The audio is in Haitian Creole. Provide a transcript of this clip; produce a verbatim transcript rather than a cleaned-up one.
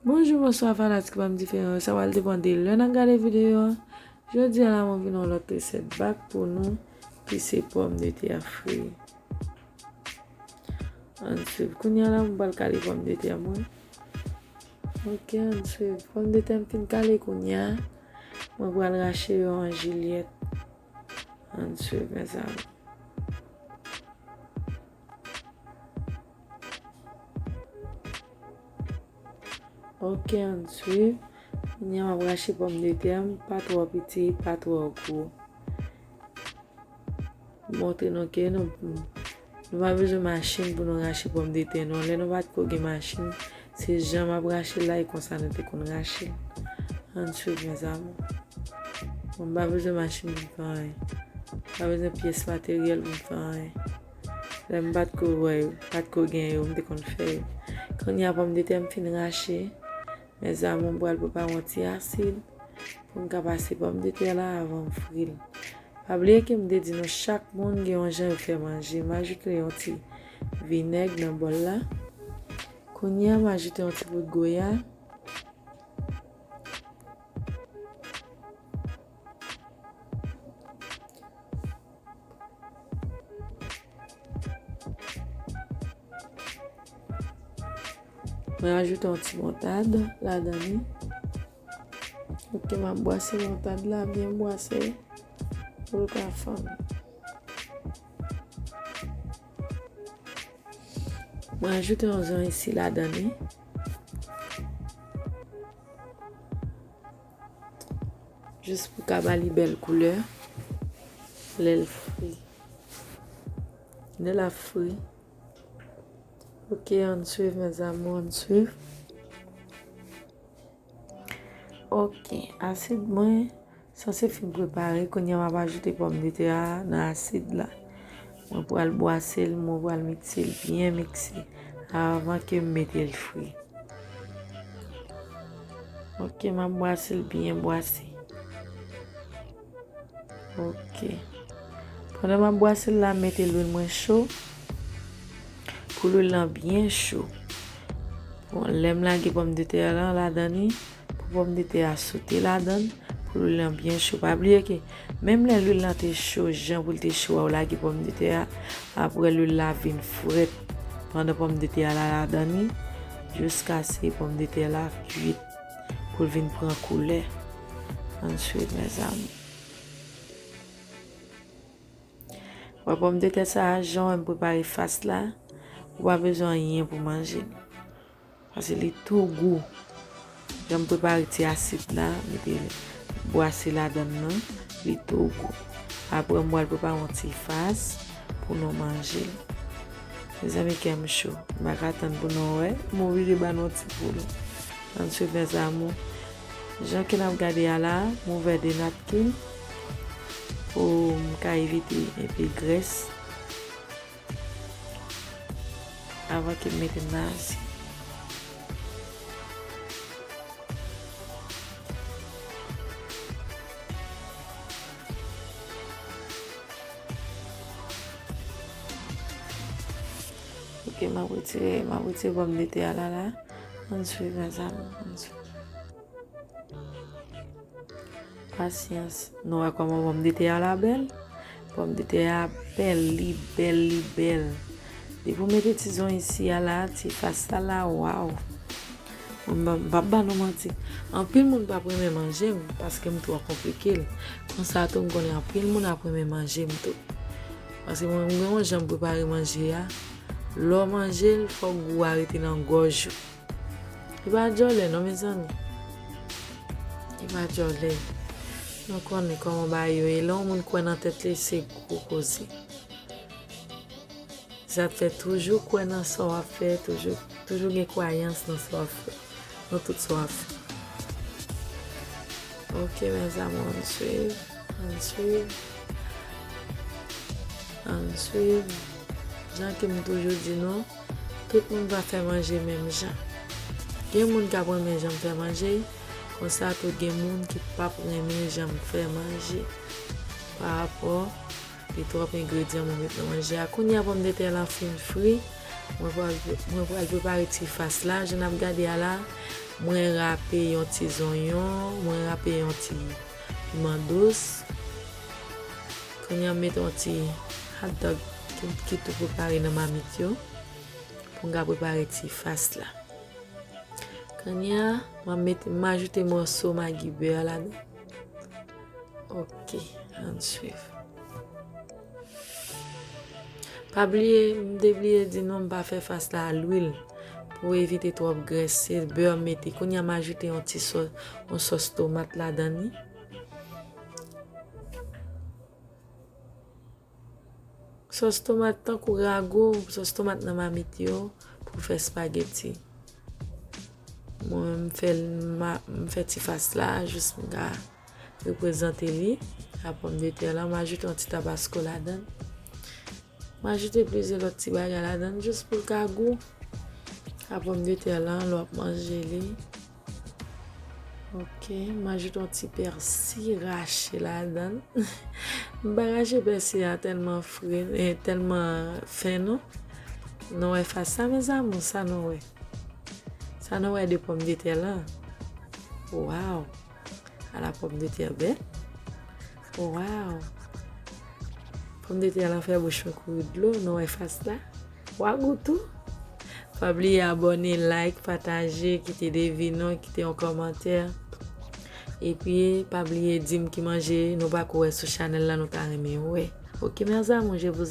Bonjou, bonswa fanatik pa m diferan yo. Sa pral depann de lè n ap gade videyo a. Jodi a la, mwen vin yon lòt resèt bak pou nou, ki se pòmdetè fri. Ann swiv. Kounye a la, mwen pral kale pòmdetè mwen. Ok, ann swiv. Pòmdetè m fin kale kounye a. Mwen pral rache yo an jilyèt. Ann swiv, mezanmi. Ok, ann swiv. Kounye a m ap rache pòmdetè m, pa twò piti, pa twò gwo. Montre nou ke nou, nou pa bezwen machin pou nou rache pòmdetè non. Lè nou pa t ko gen machin, se jan m ap rache l la, e konsa nou te konn rache l. Ann swiv, mezanmi. Mwen pa bezwen machin pou m fè anyen. Pa bezwen pyès materyèl pou m fè anyen. Lè m pa t ko wè yo, pa t ko gen yo, m te konn fè yo. Kounye a pòmdetè m fin rache, mezanmi, m pral prepare yon ti asid pou m ka pase pòmdetè la avan m fri l. Pa bliye ke m te di nou chak moun gen yon jan yo fè manje. M ajoute yon ti vinèg nan bòl la. Kounye a, m ajoute yon ti bout goya. Mwen ajoute yon ti moutad ladan li. Ok, m ap bwase moutad la, byen bwase pou l ka fonn. Mwen ajoute yon zòn isi ladan li. Jis pou ka ba li bèl koulè. Lè l fri. Lè l ap fri. Ok, ann swiv, mes amours, ann swiv. Ok, asid mwen sanse fin prepare. Kounye a m ap ajoute pòmdetè a nan asid la. Mwen pral bwase l, mwen pral mikse l byen mikse avan ke m mete l fri. Ok, m ap bwase l byen bwase. Ok. Pandan m ap bwase l la, m mete lwil mwen cho. Pou lwil lan byen cho. Bon, lè m lage pòmdetè a lan ladan li, pou pòmdetè a sote ladan l, pou lwil lan byen cho. Pa bliye ke menm lè lwil lan te cho, jan pou l te cho a, ou lage pòmdetè a, apre lwil la vin frèt. Pandan pòmdetè a la ladan li, jiskaske pòmdetè la kuit, pou l vin pran koulè. Ann swiv, mes amours. Wè pòmdetè sa a, jan w wè m prepare fas la, ou pa bezwen anyen pou manje l. Paske li tou gou. Jan m prepare ti asid la, mete bwase ladan l nan, li tou gou. Apre, m pral prepare yon ti fas pou nou manje l. Mezanmi, kè m cho. M pa ka tann pou nou wè. M oblije ba nou ti poul. Ann swiv, mes amours. Jan ke n ap gade a la, m ouvè de napkin pou m ka evite enpe grès avan ke m mete l nan asid. Ok, m ap retire, m ap retire pòmdetè a la la. Ann swiv, mes amours, ann swiv. Pasyans. Nou wè kòman pòmdetè a la bèl? Pòmdetè a bèl, li bèl, li bèl. Depi w mete ti zòn isi a la, ti fas la la, waw. Mwen, m p ap ba nou manti. Anpil moun p ap renmen manje m, paske m twò konplike l. Konsa tou, m konnen anpil moun ap renmen manje m tou. Paske mwen, m gen yon jan m prepare manje a. Lè w manje l, fòk gou a rete nan gòj ou. Li pa djòlè non, mezanmi. Li pa djòlè. Nou konnen kòman bagay yo ye. Lè yon moun kwè nan tèt li, se gwo koze. Sa k fè toujou kwè nan sa w ap fè, toujou, toujou gen kwayans nan sa w ap fè, nan tout sa w ap fè. Ok, mes amours, ann swiv, ann swiv, ann swiv. Jan ke m toujou di nou, tout moun pa fè manje menm jan. Gen moun k ap renmen jan m fè manje, konsa tou gen moun ki p ap renmen jan m fè manje. Pa rapò de twòp engredyan mwen met nan manje a. Kounye a pòmdetè lan fin fri, mwen pral, mwen pral prepare ti fas la. Jan n ap gade a la, Mwen rape yon ti zonyon, mwen rape yon ti piman dous. Kounye a m mete yon ti hot dog ki, ki tou prepare nan mamit yo. Pou m ka prepare ti fas la. Kounye a, m ap mete, m ajoute mòso magi bè ladan. Ok, ann swiv. Pa bliye, m te bliye di nou, m pa fè fas la a lwil. Pou evite twòp grès, se bè m mete. Kounye a, m ajoute yon ti sòs, yon sòs tomat ladan li. Sòs tomat tankou rago, sòs tomat nan mamit yo pou fè espageti. Mwen, m fè l, ma-, m fè ti fas la, jis m ka reprezante li a pòmdetè lan. M ajoute yon ti tabasko ladan. M ajoute plizyè lòt ti bagay ladan, jis pou l ka gou. A pòmdetè lan, lè w ap manje li. Ok, m ajoute yon ti pèsi rache ladan. M pa rache pèsi a tèlman fre, eh, tèlman fen non. Nou wè fas sa, mes amours, sa nou wè. Sa nou wè de pòmdetè lan. Waw! Ala pòmdetè bèl. Waw! Pòmdetè lan fè bouch mwen kouri dlo, nou wè fas la. W a gou tou. Pa bliye abòne, like, pataje, kite de vi nou, kite yon kòmantè. Epi, pa bliye di m ki manje nou pako wè sou chanèl la nou ta renmen wè. Ok, mes amours, je vous